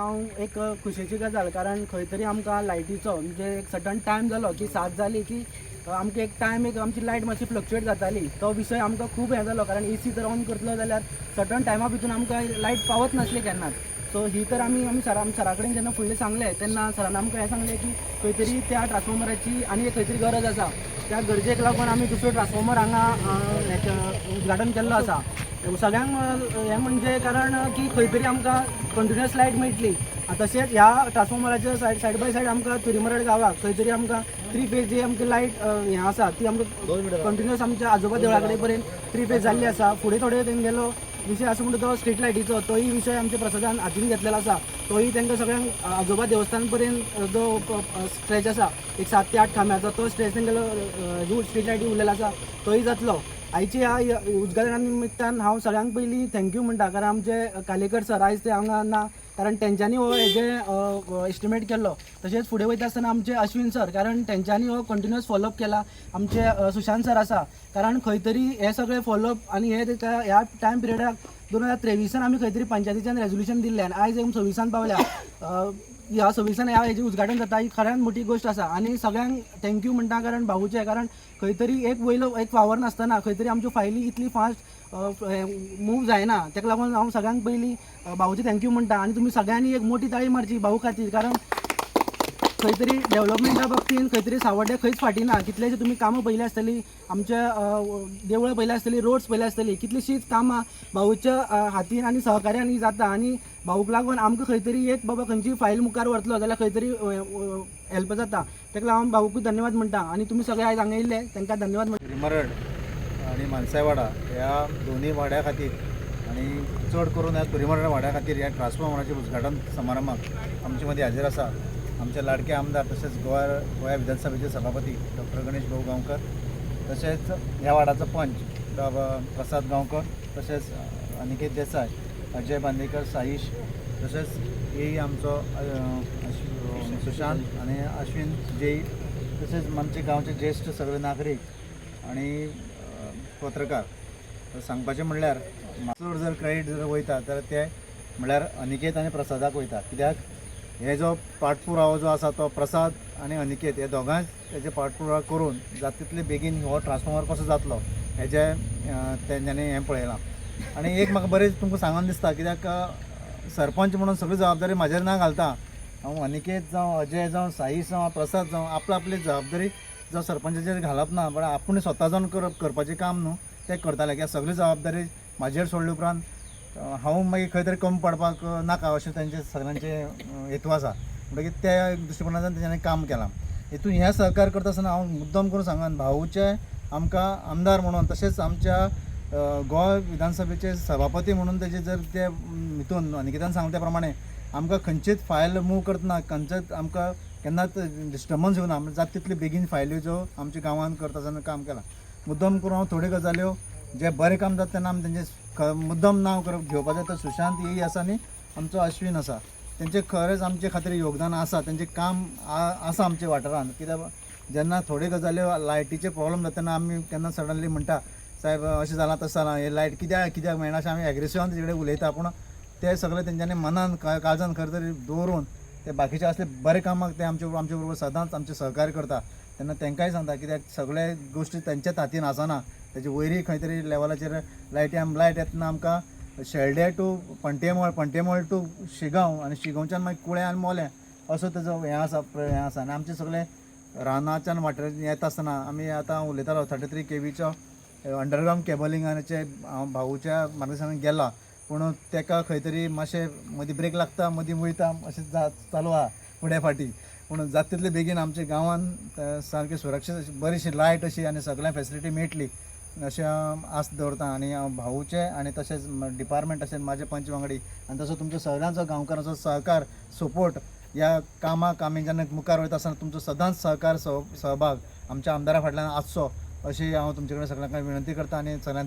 हांव एक खुशेची गजाल, कारण खंय तरी आमकां लायटीचो म्हणजे एक सर्टन टायम जालो की 7 जाली की आमकां एक टायम एक आमची लायट मातशी फ्लक्चुएट जाताली. तो विशय आमकां खूब हें जालो, कारण एसी जर ऑन करतलो जाल्यार सर्टन टायमा भितून आमकां लायट पावत नासली केन्नाच. सो ही तर आमी आमी सरा सरा कडेन जेन्ना फुडलें सांगलें तेन्ना सरान आमकां हें सांगलें की खंय तरी त्या ट्रान्सफॉर्मराची आनी एक खंय तरी गरज आसा. त्या गरजेक लागून आमी दुसरो ट्रान्सफॉर्मर हांगा हेचें उद्घाटन केल्लो आसा सगळ्यांक. हें म्हणजे कारण की खंय तरी आमकां कंटिन्युअस लायट मेळटली. तशेंच ह्या ट्रान्सफॉर्मराच्या सायड बाय सायड आमकां तुरीमरड गांवाक खंय तरी आमकां थ्री फेज जी आमची लायट हें आसा ती आमकां कंटिन्युअस आमच्या आजोबा देवळा कडेन पर्यंत थ्री फेज जाल्ली आसा. फुडें थोडे तेंगेलो विशय आसा म्हणटा तो स्ट्रीट लायटीचो, तोय विशय आमच्या प्रसादान हातीन घेतलेलो आसा. तोय तांकां सगळ्यांक आजोबा देवस्थान पर्यंत जो स्ट्रेच आसा एक 7 ते 8 खांब्याचो, तो स्ट्रेच तेंगेलो स्ट्रीट लायटी उरलेलो आसा, तोय जातलो. आयची ह्या उद्घाटना निमित्तान हांव सगळ्यांक पयलीं thank you म्हणटा, कारण आमचे कालेकर सर आयज ते हांगा ना, कारण तेंच्यांनी हो हेजें एस्टिमेट केल्लो. तशेंच फुडें वयता आसतना आमचे अश्विन सर, कारण तेंच्यांनी हो कंटिन्युअस फॉलोअप केला. आमचे सुशांत सर आसा, कारण खंय तरी हे सगळे फॉलोअप आनी हे तेका ह्या टायम पिरियडाक 2023 आमी खंय तरी पंचायतीच्यान रेजोल्युशन दिल्लें आनी आयज आमी 26 पावल्या. ह्या 26 ह्या हेजें उद्घाटन जाता, ही खऱ्यान मोठी गोश्ट आसा. आनी सगळ्यांक thank you म्हणटा, कारण भाऊचें, कारण खंय तरी एक वयलो एक फावर नासतना खंय तरी आमच्यो फायली इतली फास्ट मूव जायना. ताका लागून हांव सगळ्यांक पयलीं भाऊचें thank you म्हणटा आनी तुमी सगळ्यांनी एक मोठी ताळी मारची भाऊ खातीर, कारण खंय तरी डेव्हलपमेंटा बाबतीन खंय तरी सावड्डे खंयच फाटीं ना. कितलेशे तुमी कामां पळयली आसतली, आमच्या देवळां पळयली आसतली, रोड्स पळयली आसतली, कितलीशींच कामां भाऊच्या हातीन आनी सहकार्यान जाता. आनी भाऊक लागून आमकां खंय तरी एक बाबा खंयची फायल मुखार व्हरतलो जाल्यार खंय तरी हेल्प जाता. ताका लागून हांव भाऊकूय धन्यवाद म्हणटा आनी तुमी सगळे आयज हांगा येयल्ले तांकां धन्यवाद म्हणटा. तुरीमरड आणि मानसायवाडा ह्या दोन्ही वाड्या खातीर आणि चड करून ह्या तुरीमरड वाड्या खातीर ह्या ट्रान्सफॉर्मराचे उद्घाटन समारंभाक आमचे मदीं हाजीर आसा आमचे लाडके आमदार तशेंच गोवा गोंया विधानसभेचे सभापती डॉक्टर गणेश भाऊ गांवकर, तशेंच ह्या वाडाचो पंच प्रसाद गांवकर, तशेंच अनिकेत देसाय, अजय बांदेकर, साईश, तशेंच ही आमचो सुशांत आनी अश्विन जेई, तशेंच आमचे गांवचे ज्येश्ठ सगळे नागरीक आनी पत्रकार. तर सांगपाचें म्हणल्यार चड जर क्रेडीट जर वयता तर ते म्हणल्यार अनिकेत आनी प्रसादाक वयता, कित्याक हे जो पाठपुरावो जो आसा तो प्रसाद आनी अनिकेत हे दोगांय तेजे पाठपुरावो करून जाता तितले बेगीन हो ट्रान्सफॉर्मर कसो जातलो हेजें तेंच्यांनी हें पळयलां. आनी एक म्हाका बरें तुमकां सांगून दिसता, कित्याक सरपंच म्हणून सगळी जबाबदारी म्हाजेर ना घालता हांव. अनिकेत जावं, अजय जावं, साईश जावं, प्रसाद जावं, आपली आपली जबाबदारी जावं सरपंचाचेर घालप ना, पण आपूण स्वता जावन करप करपाचें काम न्हू तें करताले. कित्याक सगळी जबाबदारी म्हाजेर सोडले उपरांत हांव मागीर खंय तरी कमी पडपाक नाका अशें तेंचे सगळ्यांचे हेतू आसा. म्हणटकीर त्या दृश्टिकोनांतल्यान तेंच्यांनी काम केलां. हितून हें सहकार्य करता आसतना हांव मुद्दम करून सांगन, भाऊचे आमकां आमदार म्हणून तशेंच आमच्या गोवा विधानसभेचे सभापती म्हणून तेजे जर ते हितून अनिकेतान सांगले त्या प्रमाणे आमकां खंयचीच फायल मूव करतना खंयचेच आमकां केन्नाच डिस्टर्बन्स येवना, जाता तितले बेगीन फायल्यो ज्यो आमच्या गांवांत करता आसतना काम केलां. मुद्दम करून हांव थोड्यो गजाल्यो जे बरें काम जाता तेन्ना आमी तेंचे मुद्दम नांव करप घेवपाचें. तर सुशांत ही आसा आनी आमचो अश्वीन आसा, तेंचें खरेंच आमचे खातीर योगदान आसा, तेंचें काम आसा आमच्या वाठारांत. कित्याक जेन्ना थोड्यो गजाल्यो लायटीचे प्रॉब्लम जाता तेन्ना आमी केन्ना सडनली म्हणटा, साहेब अशें जालां, तशें जालां, हे लायट कित्याक कित्याक मेळना अशें आमी एग्रेसिवान तेजे कडेन उलयता. पूण ते सगळे तेंच्यांनी मनान काळजान खरें तरी दवरून ते बाकीचे असले बरे कामाक ते आमचे बरोबर सदांच आमचें सहकार्य करता. तेन्ना तांकांय सांगता, कित्याक सगळे गोश्टी तेंच्याच हातीन आसना, तेजे वयरय खंय तरी लेवलाचेर लायटी लायट येतना आमकां शेल्डे टू पंटेमळ, पंटेमळ टू शिगांव आनी शिगांवच्यान मागीर कुळें आनी मोलें असो तेजो हें आसा, हें आसा. आनी आमचे सगळे रानाच्यान वाठारान येता आसतना आमी आतां उलयतालो 33 केवीचो अंडरग्रावंड केबलिंगाचे हांव भाऊच्या मार्गदर्शनान गेला, पूण तेका खंय तरी मातशें मदीं ब्रेक लागता, मदीं वयता, अशें चालू आहा फुडें फाटीं. पूण जाता तितले बेगीन आमच्या गांवांत सारकी सुरक्षीत अशी बरीशी लायट अशी आनी सगळ्या फेसिलिटी मेळटली अशें आस दवरता. आनी हांव भाऊचे आनी तशेंच डिपार्टमेंट, तशेंच म्हाजे पंच वांगडी आनी तसो तुमचो सगळ्यांचो गांवकारांचो सहकार सपोर्ट ह्या कामाक आमी जेन्ना मुखार वयता आसतना तुमचो सदांच सहकार सहभाग आमच्या आमदारा फाटल्यान आसचो अशी हांव तुमचे कडेन सगळ्यां कडेन विनंती करता आनी सगळ्यां